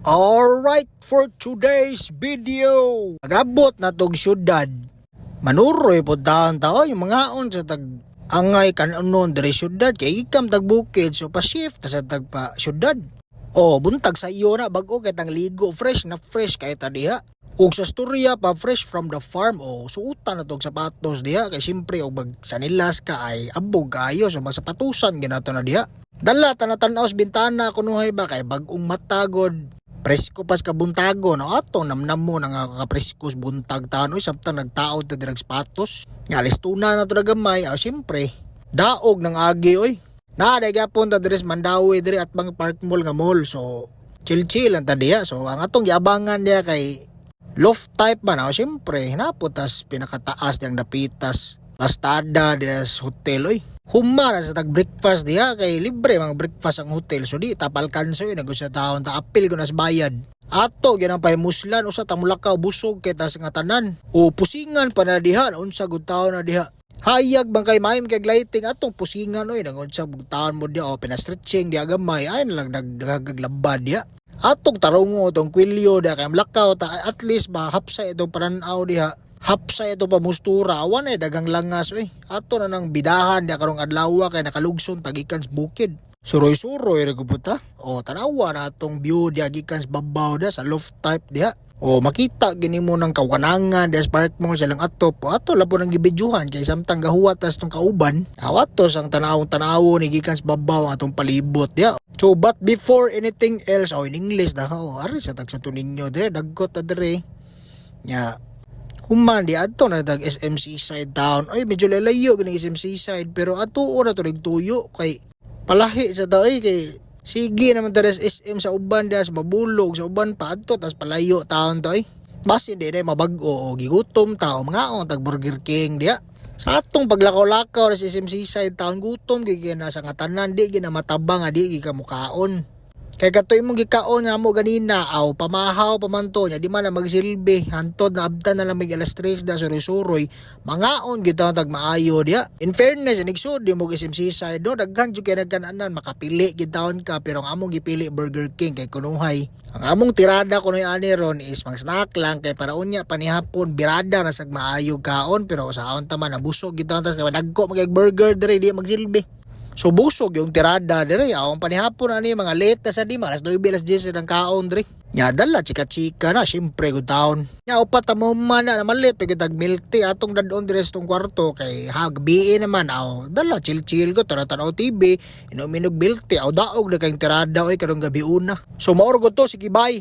Alright, for today's video. Pag-abot na tog syudad, manuroy po taon tao yung mga on sa tag angay kanon diri syudad kay ikam tag bukid, so pa shift ta sa tag pa syudad. O buntag sa iyo na, bag-o kay tang ligo, fresh na fresh kay ta diha. Ug sa storya pa, fresh from the farm. O suotan na tog sapatos diha kay siyempre og mag sanilas ka ay abog kaayo, so masapatusan ginato na diha. Dala ta na tan-aw sa bintana kunuhay ba kay bag-ong matagod, presko pas kabuntago no. Ato namnam mo na nga kapresko sa buntag tanoy samtang nagtaod ta dirag sapatos nga listuna na to na gamay. Ah, siyempre daog ng agi oy na day gapon ta diri sa Mandaue, diri at bang Park Mall nga mall, so chill chill ang ta diha. So ang atong giabangan diha kay loft type man. Ah, siyempre naputas pinakataas diyang dapitas lastada diha sa hotel oy. Huma na sa tag breakfast diha kay libre mga breakfast ang hotel, so di tapal kanso yun sa taon ta apil ko na sa bayad. Ato ginang pahimuslan usa ta mulakaw, busog kay tas nga tanan o pusingan pa na diha. Unsa gud taon na diha, hayag bang kay maim kay lighting atong pusingan oy. Nangunsa gud taon mo diha o pinastretching diha gamay ay na lang nagdaglabad diha. Atong tarungo tong kwilyo diha kay mulakaw ta, at least ba hapsay itong pananaw diha, hapsay ito pamustura, awan eh dagang langas oy. Ato na nang bidahan diha karong adlaw kay nakalugson tagikan sa bukid. Suroy-suroy ra gud ta. O tanawa na atong view diha gikan sa babaw diha sa loft type diha. O makita gini mo ng kawanangan diha sa Park Mall sa ilang atop. O ato la po nang gibidyuhan kay samtang gahuwat tas tong kauban. Aw ato sang tanawong tanawo ni gikan sa babaw ang atong palibot diha. So but before anything else, oh, in English na oh, ari sa tag Santo Niño dire, dagkot ta dire. Nya human di adto na tag SM Seaside town. Ay, medyo lalayo gani SM Seaside, pero ato ora to tuyo kay palahi sa ta ay kay sige naman ta sa SM sa uban diha sa Mabulog sa uban pa adto tas palayo taon to ay. Basin di na mabag-o o gigutom ta o mga tag Burger King diha. Sa atong paglakaw-lakaw sa SM Seaside town, gutom gyud na sa nga tanan, di gyud na matabang nga di gyud ka mukaon. Kay kato imong gikaon nga mo ganina aw pamahaw pa man to nya, di man na magsilbi hantod na abtan na lang mig alas 3 da suroy-suroy mangaon gyud ta tag maayo diha. In fairness, nigsud di mo SM Seaside no, daghan jud kay nagkananan, makapili gid taon ka, pero ang among gipili Burger King kay kunuhay ang among tirada kunoy ani ron is mang snack lang kay para unya panihapon birada na sag maayo kaon. Pero sa aon ta man nabusog gid taon tas kay dagko magay burger dire, di magsilbi. So busog yung tirada dire, awang panihapon ani mga late na sa di alas 9, alas 10 ng kaon dire. Nya dala chika-chika na syempre good taon. Nya upat ta mo man na malit pag tag milk tea atong dadon dire sa tong kwarto kay hagbi naman aw dala chill chill ko tara tanaw TV, inom og milk tea aw daog na kayong tirada oy karong gabi una. So maor to, sige, bye.